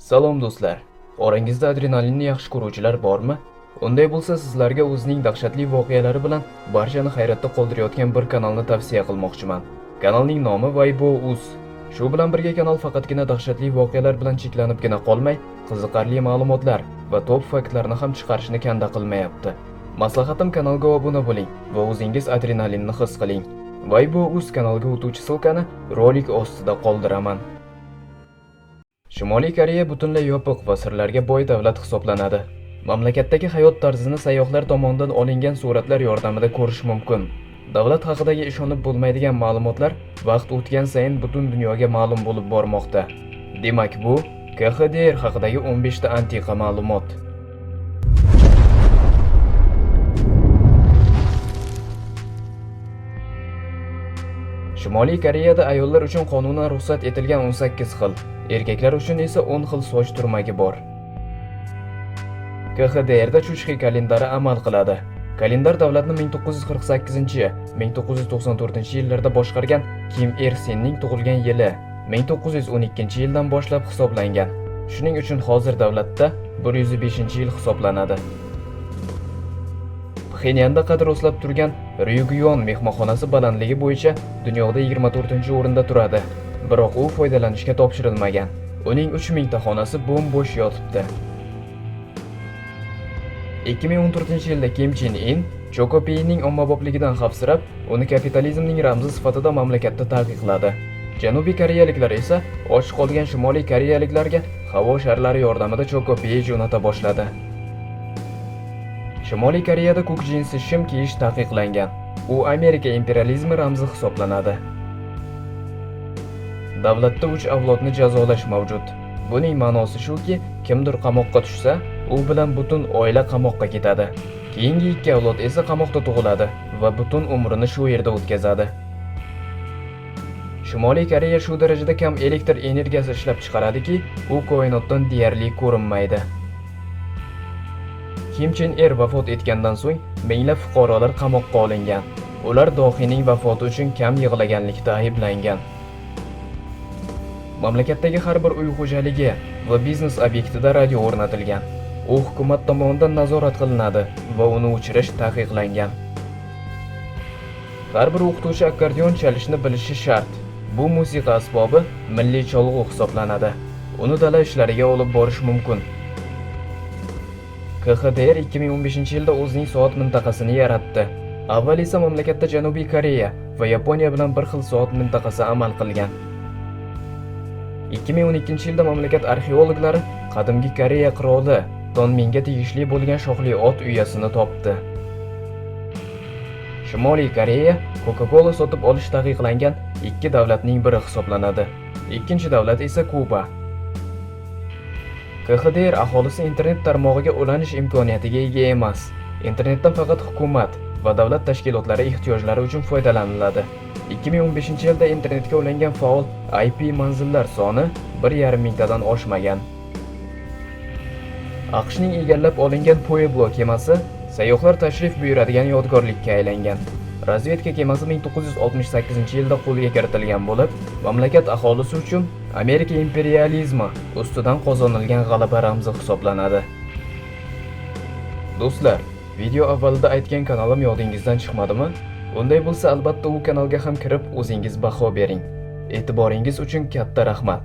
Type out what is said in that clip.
Salom do'stlar. Orangizda adrenalinni yaxshi ko'ruvchilar bormi? Unday bo'lsa, sizlarga o'zining dahshatli voqealari bilan barchani hayratda qoldirayotgan bir kanalni tavsiya qilmoqchiman. Kanalning nomi Vaybo Uz. Shu bilan birga kanal faqatgina dahshatli voqealar bilan cheklanibgina qolmay, qiziqarli ma'lumotlar va top faktlarni ham chiqarishni kanda qilmayapti. Maslahatim, kanalga obuna bo'ling va o'zingiz adrenalinni his qiling. Vaybo Uz kanalga o'tuvchi ссылка ni rolik ostida qoldiraman. Shimoliy Koreya butunlay yopiq va sirlarga boy davlat hisoblanadi. Mamlakatdagi hayot tarzini sayyohlar tomonidan olingan suratlar yordamida ko'rish mumkin. Davlat haqidagi ishonib bo'lmaydigan ma'lumotlar vaqt o'tgan sayin butun dunyoga ma'lum bo'lib bormoqda. Demak, bu KXDR haqidagi 15 ta antiqa ma'lumot. Shimoliy Koreyada ayollar uchun qonunan ruxsat etilgan 18 xil, erkaklar uchun esa 10 xil soch turmagi bor. KXDRda Chuchxi kalendari amal qiladi. Kalendar davlatni 1948-1994 yillarda boshqargan Kim Ir Senning tug'ilgan yili 1912-yildan boshlab hisoblangan. Shuning uchun hozir davlatda 105-yil hisoblanadi. Pxenyanda qad rostlab turgan Ryugyuan mehmonxonasi balandligi bo'yicha dunyoda 24-o'rinda turadi. Biroq u foydalanishga topshirilmagan. Uning 3000 ta xonasi bo'm-bo'sh yotibdi. 2014-yilda Kim Chen In Chocopie'ning ommabopligidan xavfsirab, uni kapitalizmning ramzi sifatida mamlakatda taqiqladi. Janubiy koreyaliklar esa och qolgan shimoliy koreyaliklarga havo sharlari yordamida Chocopie jo'nata boshladi. Shimoliy Koreyada ko'k jinsi shim kiyish taqiqlangan. U Amerika imperializmi ramzi hisoblanadi. Davlatda uch avlodni jazolash mavjud. Buning ma'nosi shuki, kimdir qamoqqa tushsa, u bilan butun oila qamoqqa ketadi. Keyingi ikki avlod esa qamoqda tug'iladi va butun umrini shu yerda o'tkazadi. Shimoliy Koreya shu darajada kam elektr energiyasi ishlab chiqaradiki, u koinotdan deyarli ko'rinmaydi. Kim Chen Ir vafot etgandan so'ng minglab fuqarolar qamoqqa olingan. Ular dohiyning vafoti uchun kam yig'laganlikda ayblangan. Mamlakatdagi har bir uy xo'jaligi va biznes obyektida radio o'rnatilgan. U hukumat tomonidan nazorat qilinadi va uni o'chirish taqiqlangan. Har bir o'qituvchi akkordeon chalishni bilishi shart. Bu musiqa asbobi milliy cholg'u hisoblanadi. Uni dala ishlariga olib borish mumkin. KXDR 2015-yilda o'zining soat mintaqasini yaratdi. Avval esa mamlakatda Janubiy Koreya va Yaponiya bilan bir xil soat mintaqasi amal qilgan. 2012-yilda mamlakat arxeologlari qadimgi Koreya qiroli Tonminga tegishli bo'lgan shoxli ot uyasini topdi. Shimoliy Koreya Coca-Cola sotib olish taqiqlangan ikki davlatning biri hisoblanadi. Ikkinchi davlat esa Kuba. KXDR aholisi internet tarmog'iga ulanish imkoniyatiga ega emas. Internetdan faqat hukumat va davlat tashkilotlari ehtiyojlari uchun foydalaniladi. 2015-yilda internetga ulangan faol IP manzillar soni 1,5 mingtadan oshmagan. AQShning egallab olingan Pueblo kemasi sayyohlar tashrif buyuradigan yodgorlikka aylangan. Razvedka kemasi 1968-yilda qo'lga kiritilgan bo'lib, mamlakat aholisi uchun Amerika imperializmi ustidan qozonilgan g'alaba ramzi hisoblanadi. Do'stlar, video avvalida aytgan kanalim yodingizdan chiqmadimi? Unday bo'lsa, albatta u kanalga ham kirib o'zingiz baho bering. E'tiboringiz uchun katta rahmat.